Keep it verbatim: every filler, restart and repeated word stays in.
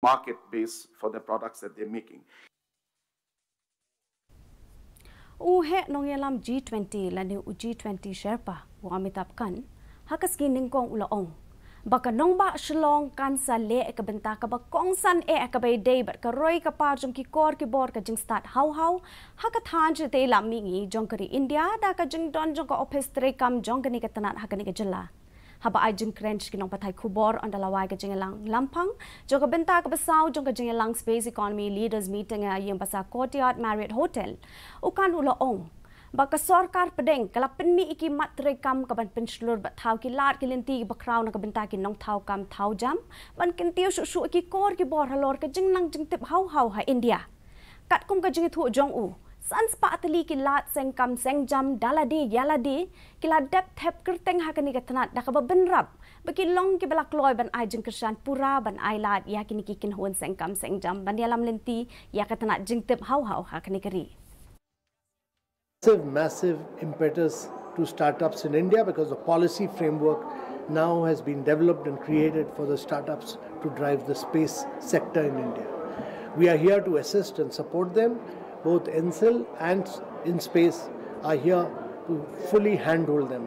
market base for the products that they're making. U heh nongïalam G twenty lane u G twenty Sherpa u Amitabh Kant ha ka sngi nyngkong u la ong ba ka nongbah Shillong kan sa leh ka bynta kaba kongsan eh kaba ïadei bad ka roi ka par jong ki kor ki bor ka jingstad haw haw ha ka thaiñ shatei lam mihngi jong ka ri India da ka jingdon jong ka ophis treikam jong kane ka tnat ha kane ka jylla. Haba ai jingkren sha ki nongpathai khubor ynda la wai ka jingïalang lamphang jong ka bynta kaba saw jong ka jingïalang Space Economy Leaders Meeting ha Ïingbasa Courtyard Marriott Hotel, u Kant u la ong ba ka sorkar pdeng ka la pynmih ïa ki mat treikam ka ban pynshlur bad thaw ki lad ki lynti kiba khraw na ka bynta ki nongthaw kam thaw jam ban kyntiew shuh shuh ïa ki kor ki bor halor ka jingnang jingtip haw haw ha India. Katkum ka jingïathuh jong u, san spah tylli ki lad seng kam seng jam da lade ïa lade ki la dep thep kyrteng ha kane ka tnat da kaba bynrap ba ki long kiba la kloi ban ai jingkyrshan pura ban ai lad ïa kine ki kynhun seng kam seng jam ban ïalam lynti ïa ka tnat jingtip haw haw ha kane ka ri. Massive, massive impetus to startups in India because the policy framework now has been developed and created for the startups to drive the space sector in India. We are here to assist and support them. Both ENSIL and InSpace are here to fully handhold them.